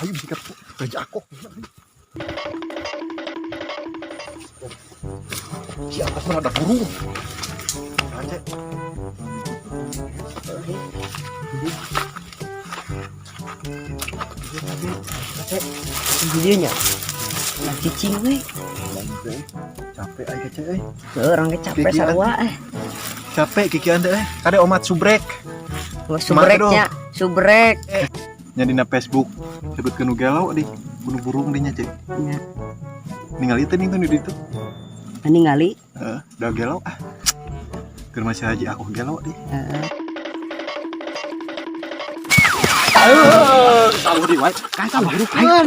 Ayo sikat gaji aku. Si atas mana ada burung. Aja. Videonya. Nah, cicing we. Capek aing kece euy. Orang ge capek Kikian. sarua eh. Capek kiki anda eh. Kade omat subrek. Oh, subreknya, subrek. Nya dina Facebook sebutkeun nu gelo di bunuh burung di nya cek. Nya. Ningali teh ning tuh di ditu. Ningali. Heeh, da gelo ah. Keur masih haji aku gelo di. Heeh. Tahu di wae. Kasal burukan.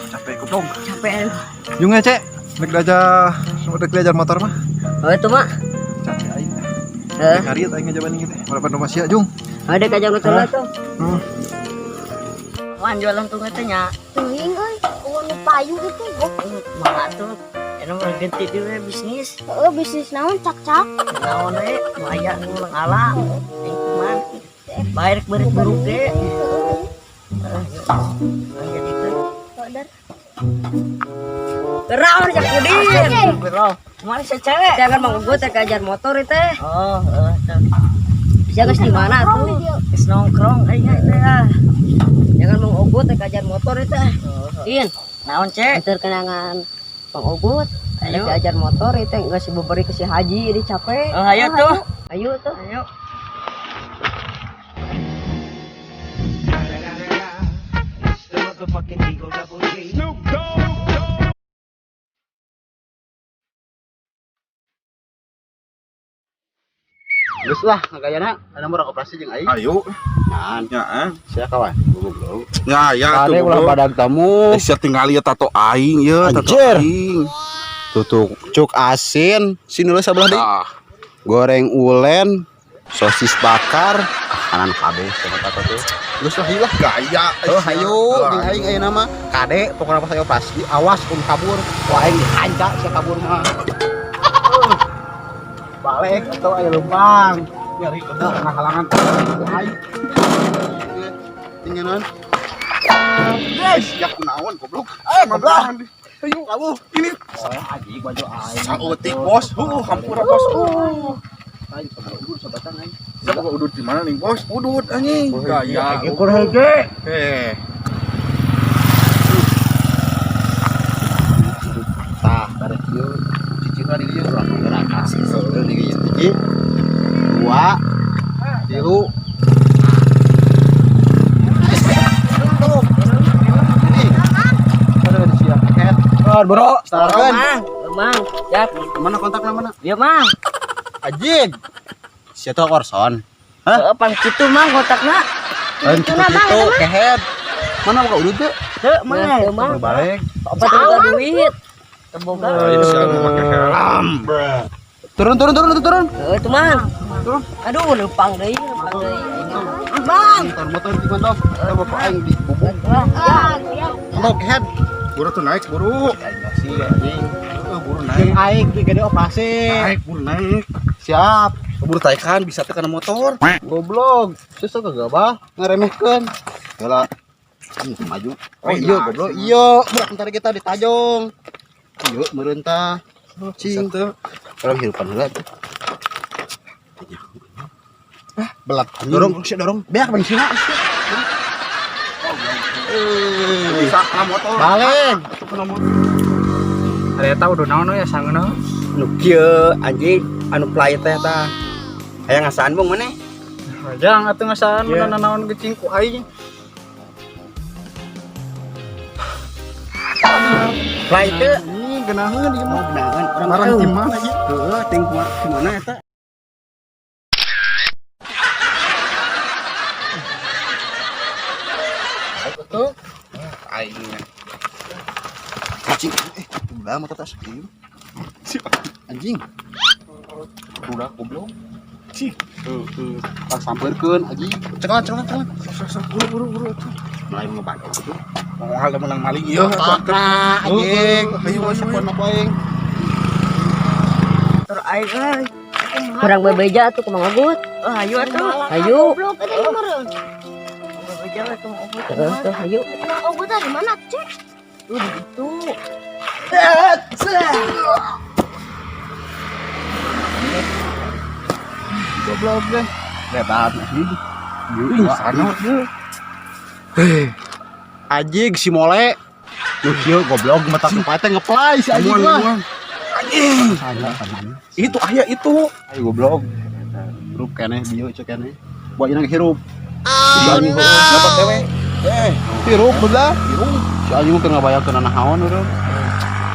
Capek goblok. Capek aduh. Yung cek, rek diajar, rek diajar motor mah. Oh itu mak. Capek aing. Heeh. Rek ngarit aing ngajaban ieu teh. Malapan rumah sia jung. Ada kajang motor Hah? tuh. Hmm. Wan jualan tuh katanya. Teuing euy, eueuh nu payu itu gok. Malah tuh. Enak mah ganti deui bisnis. Heeh, bisnis naon cak-cak. Naon we, nu aya nu ulang ala. Aing kuman. Bayar beureut buruk ge. Heeh. Heeh, jadi teh. Order. Gerau cak Udin. Gerau. Mana si cewek? Jangan mau gue teh keajar motor itu. Oh, heeh tuh. Bisa geus di mana tuh? Geus nongkrong aing teh ah. Jangan mau ogut teh keajar motor itu. Heeh. In, Naon cek? antar kenangan Bang Ogut. Ayo. Ayo keajar motor itu enggak sih beri ke si Haji ini capek. Oh, ayo tuh. Ayo tuh. Ayo. Geus lah, kayaknya ada murah operasi jeung aing. Ayo, Ngan, ya, sia kawan. Goblok. ya, ya, Kade ulah badag tamu. Eh, sia tinggal ya tato aing ya, tato Anjir. aing. Tutuk cuk asin, sini lu sebelah deui. Ah, Goreng ulen, sosis bakar, kanan kabeh sama tato tuh. geus lah hilah gaya. Oh, hayu jeung aing ayeuna mah. Kade pokona pas ayo operasi, awas um kabur. Wah aing dihanca sia kabur mah. Balik atau aya lubang. Nyari tengah halangan aing. Tinggalan. Guys, ya kunaon goblok. Eh, goblok. Ayo, kamu ini Oh, aji baju aing. saeutik bos. Heuh, hampura bos. Aing sabaraha udur sabatang aing. Siapa kok udut di mana nih bos? Udut anjing. Gaya. Aing kur hege. Eh, Tah, tarik ieu. Cicing di dieu urang gerakan. Terus di dieu hiji. Dua. Tilu. Ini. Ada di sia. Head. Bro, starkan. Mang, mang, jak. Mana kontakna mana? Ieu mang. Ajig. Sia tuh Orson. Hah? Heeh, pang kitu mang kotakna. Lain kitu-kitu kehead. Mana buka udut teu? Teu mang. Teu mang. Balik. Apa teu duit? Teu boga. ini sia mau pakai helm. Turun turun turun turun turun. Heeh, tuh mang. Aduh, leumpang deui, leumpang deui. Mang. Motor motor di mantap. Kita bapak aing di bubuk. Ah, ya. Mantap kehead. Buru tuh naik, buru. Aing sih anjing. Heeh, buru Jeung naik. aing di gede operasi. Naik, buru naik. Siap. Buru taikan bisa teh kana motor. Goblok. Susah kagak bah ngaremehkeun. Heula. Maju. Oh iya goblok. Iya, budak ntar kita ditajong. Iya, meureun tah. Bisa Cing. teu. Orang hirupan heula tuh. Ah, belat. Dorong, sih dorong. Beak bensinna. Bisa kana motor. Balik. Kana motor. Ada tahu udah naon ya sangeuna. Nu kieu anjing anu play teh tah. Aya ngasaan bung maneh? Jang atuh ngasaan mana naon geucing ku aing. Fly teu. Ini geunaheun ieu mah. Geunaheun urang Barang di mana ieu? Heuh, ting kumaha eta? Betul. Aing. Anjing, udah motor tas ieu. Anjing. Udah goblok. Cik. Heeh. Tak sampeurkeun anjing. Cekelan cekelan cekelan. Sok buru buru buru atuh. Mulai ngebantu gitu. Moal menang maling ieu atuh. Nah, anjing. Ayo Ayo sapon apa aing? Motor aing euy. Kurang bebeja atuh kumaha ngebut. Oh, hayu atuh. Hayu. Goblok eta ieu meureun. Bebeja we kumaha ngebut. Heeh, tuh hayu. Mang Ogut teh di mana, Cek? Tuh di ditu. Goblok deh. Hebat anjing. Ih, sana ieu. Anjing si mole. Nu kieu goblok mata teh ngeplay si anjing mah. Anjing. Itu aya itu. Ayo goblok. Hirup keneh bieu cek keneh. Buat inang hirup. Oh, no. Dapat dewe. Eh, Hirup belah. Hirup. Si anjing mah keur ngabayangkeun naon urang.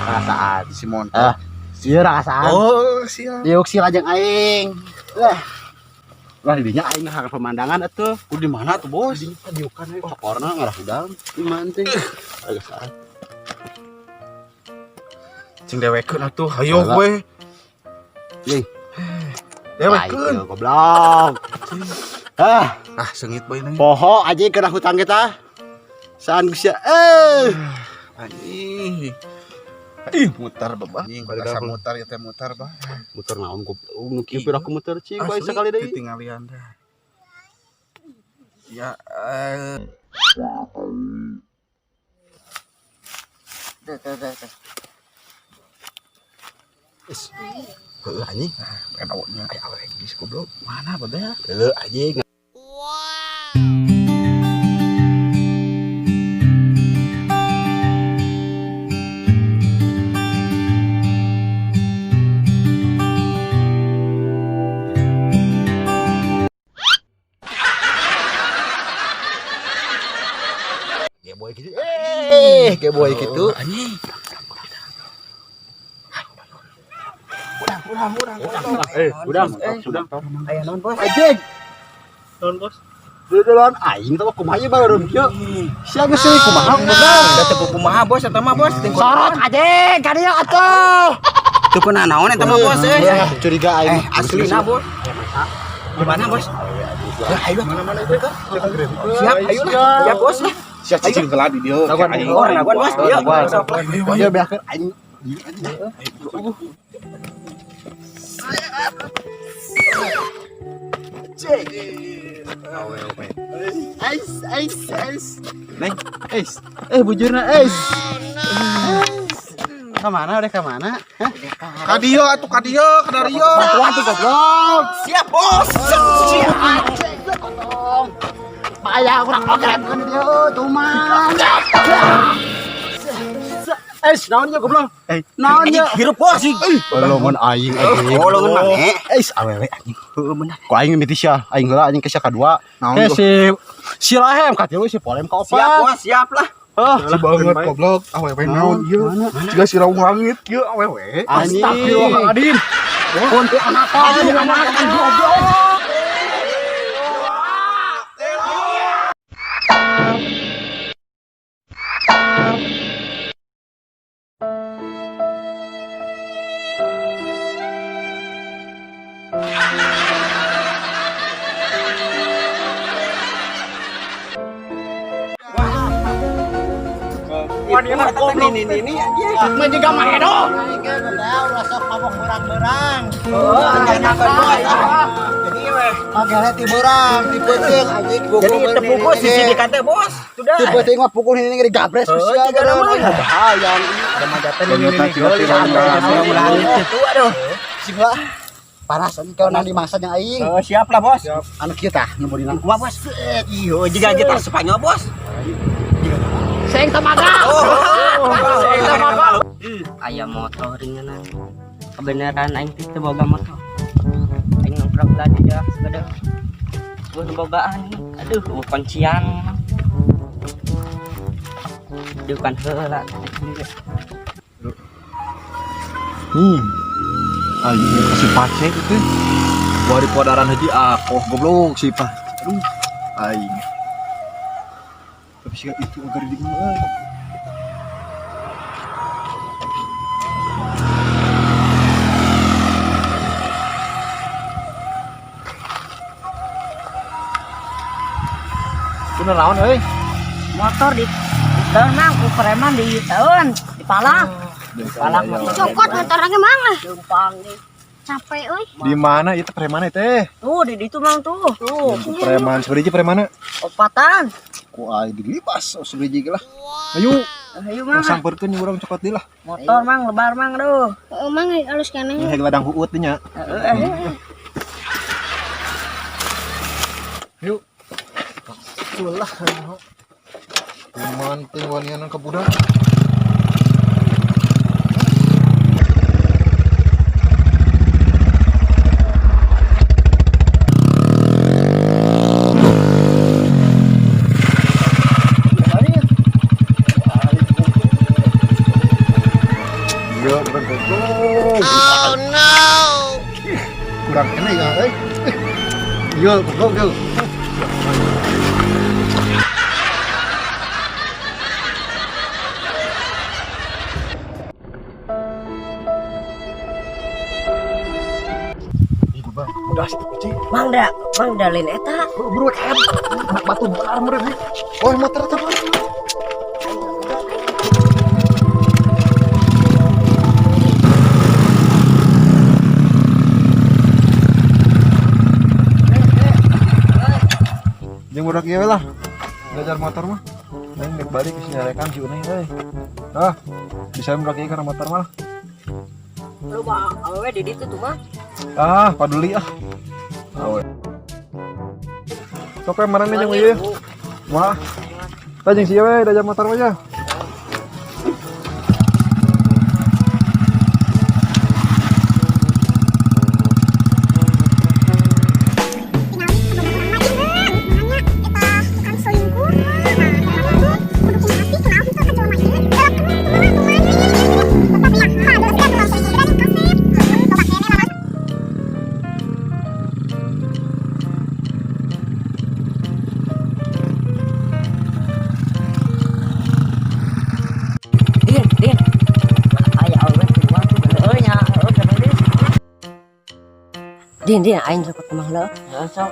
Rasaan. si montor. Ah, ieu rasaan. Oh, siap. Diuk si lajeng aing. Lah. Lah didinya aing ngahakan pemandangan atuh. Ku di mana tuh, Bos? Dinya diukan we cokorna ngarah hudang. Di mana teh? Agak. Cing dewekeun atuh, hayo Alah. we. Yeuh. Dewekeun. Aing, goblok. Ah, Ah, seungit bae nang. poho anjing kena hutang kita. Saan geus ya? Anjing. Ih, mutar babah. Anjing, asa mutar ya teh mutar bah. Muter naon goblok. Nu kieu pira aku muter cing bae sakali deui. Ketinggalian dah. Ya, Tuh tuh tuh. tuh. Heuh anjing. pedawnya aya awewe geus goblok. Mana babeh? Heuh anjing. Geboy gitu. Geboy gitu. Anjing. Udang, udang. Aya naon, Bos? Anjing. Naon, Bos? Duluan aing teh kumaha ieu bae kieu. Sia geus sih kumaha bener. Da teu kumaha, Bos, eta mah, Bos. Ting Sorot anjing ka dieu atuh. Teu kuna naon eta mah, Bos euy. Ya, curiga aing. Aslina, Bos. Di mana, Bos? Ya, ayo Mana-mana itu teh? Siap, ayo lah. Siap, Bos lah. Siap cicing heula di dieu. Laguan, Oh, laguan, Bos. Iya, Laguan. sok lah. Ayo beakeun aing. Ais, ais, ais. Neng, ais. Bujurna ais. Kamana udah kamana? Hah? Ka dieu atuh ka dieu, ka dieu. Bantuan tuh goblok. Siap, Bos. Siap. Payah urang oge bukan dia cuman. Naon nya goblok? Naon nya? Hirup, Bos. Longon aing anjing. Oh, longon maneh. Awewe anjing. Heueuh bener. Ku aing mimiti sia, aing heula anjing ke sia kadua. Naon tuh? Si Lahem ka tilu si Polem ka opat. Siap, Bos, siap lah. Heuh, Si banget goblok. Awewe naon ieu? Jiga si raung langit kieu awewe. Anjing. Astagfirullahaladzim. Kunti anakan, anakan goblok. Ini anjing. Mah juga mah edo. Rasa pamok berang-berang. Jadi weh. Magere ti berang, ti peuting anjing Jadi tepukul sisi di kante, Bos. Sudah. Ti peuting mah pukul ini ngeri gabres Oh, sia tiga nama. Bahaya. Itu aduh. Sing lah. Panas kau nang di masa yang aing. Oh, siap lah, Bos. Anu kieu tah nu bodina. Kumaha, Bos? Iyo, jika gitar Spanyol, Bos. Seng tamaga. Oh, seng tamaga. Aya motor ringanan. Kebenaran aing teh teu boga motor. Aing nongkrong tadi dah sepeda. Gua bogaan. Aduh, kuncian. Aduh kan heula. Nih. Ayo si Pace itu. Wah di podaran haji akoh goblok si Pace. Aduh, aing. Tapi sih itu agar di mana? Itu naon euy? Motor di tahun mang ku preman di tahun dipalak. Dipalak motor. Cokot motor lagi mang ah. Lempang nih. Capek euy. Di mana itu preman teh? Tuh di ditu mang tuh. Tuh. Preman seberiji premana? Opatan. Ku aing dilibas oh sebiji lah. Ayo, Ayo mang. samperkeun urang cokot deui lah. Motor mang lebar mang duh. Heeh mang halus keneh. Ini ladang huut nya. Heeh. Yuk. Ulah. Kuman teh wanianan ka budak. Iya, urang goblok. Oh no. Kurang kene ya euy. Iya, goblok yo. Ih, Bang, udah situ kucing. Mang da, mang da lain eta. Buru kan. Anak batu bar meureun. Oh, motor teh. Jeung budak ieu lah. Belajar motor mah. Aing dek balik geus nyarekan si Unai euy. Ah, bisa budak ieu kana motor mah lah. Lu mah awewe di ditu tuh mah. Ah, paduli ah. Awe. Sok we marane jeung ieu. Wah. Tah jeung si ieu we diajar motor mah ya. Din, din. Aya awewe keluar tuh heueuh nya, heueuh bener din. Din, din aing sok ka mang leuh. Heuh sok.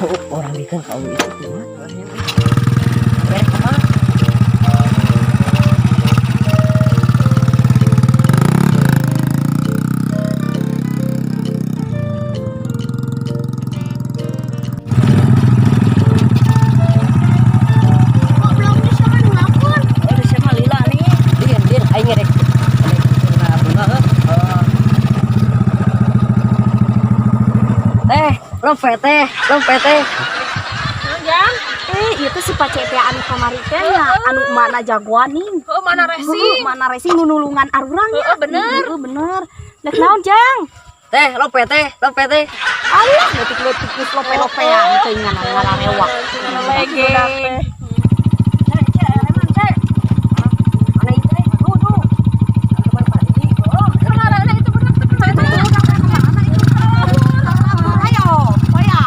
Oh, orang bikin kau itu kumaha? Eh, kumaha? Goblok geus sama nelpon. Oh, siapa lila nih? Din, din, aing ngerek. Teh, lompat teh, lompat teh. Jang, Eh, ieu teh si Pace teh anu kamari teh nya anu mana jagoan nih. heuh mana racing? Mana racing nu nulungan arurang nya. Heeh, bener. Heeh, bener. Nek naon, Jang? Teh, lompat teh, lompat teh. Alah, leutik-leutik geus lope-lopean teh nganan ngalarewak. Lege. Cek, cek, reman, cek. Mana itu teh? Tuh, tuh. Teman Pak Didi. Oh, Kemana itu bener kemana? Ayo, ayo.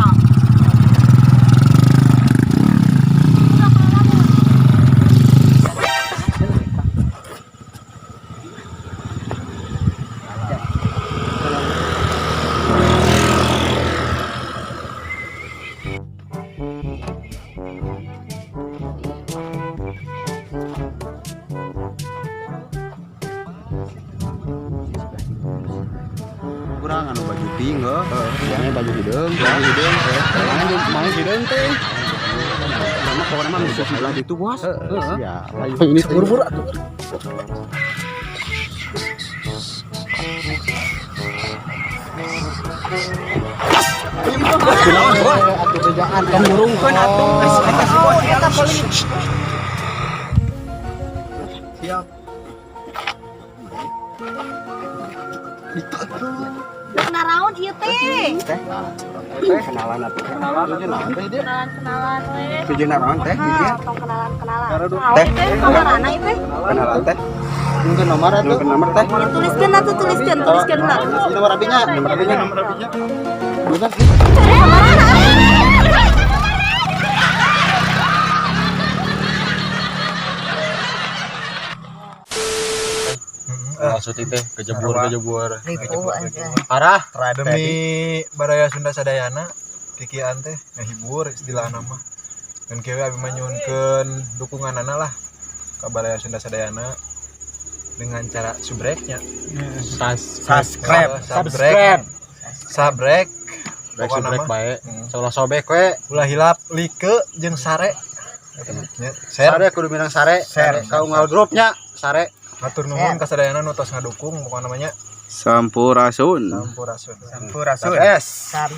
Kurang anu baju pink heuh. Yang baju hideung, baju hideung. Mana jeung main hideung teh. Lama pokoknya mah geus sebelah ditu bos. Heeh. Ini buru-buru atuh. Tong atuh. Eta si bos. Eta polisi. Siap. Nah, naraon ieu teh? Teh kenalan atuh. Kenalan teh dia. Kenalan-kenalan we. Tujuh naon teh Nah, tong kenalan-kenalan. Naon Teh. teh kamarana ieu teh? Kenalan teh. Mungkin nomor atuh. Mungkin nomor teh. Ya, tuliskeun atuh, tuliskeun, tuliskeun lah. Nomor abinya, nomor abinya, nomor abinya. Bukan. Kamarana? Maksud teh kejebur kejebur. Ribu aja. Parah. Demi baraya Sunda sadayana kikian teh ngahibur istilahna mah. Dan kieu abi mah nyuhunkeun dukunganana lah ka baraya Sunda sadayana dengan cara subreknya. Subscribe. Subscribe. Subrek. Brek Pokokna subrek mah. bae. Solah sobek we. Ulah hilap like jeung sare. Nya, share. Sare kudu minang sare. Share. Kau ngau dropnya sare. Hatur nuhun ka sadayana nu tos ngadukung pokokna namanya Sampurasun. Sampurasun. Sampurasun. Es. Sam.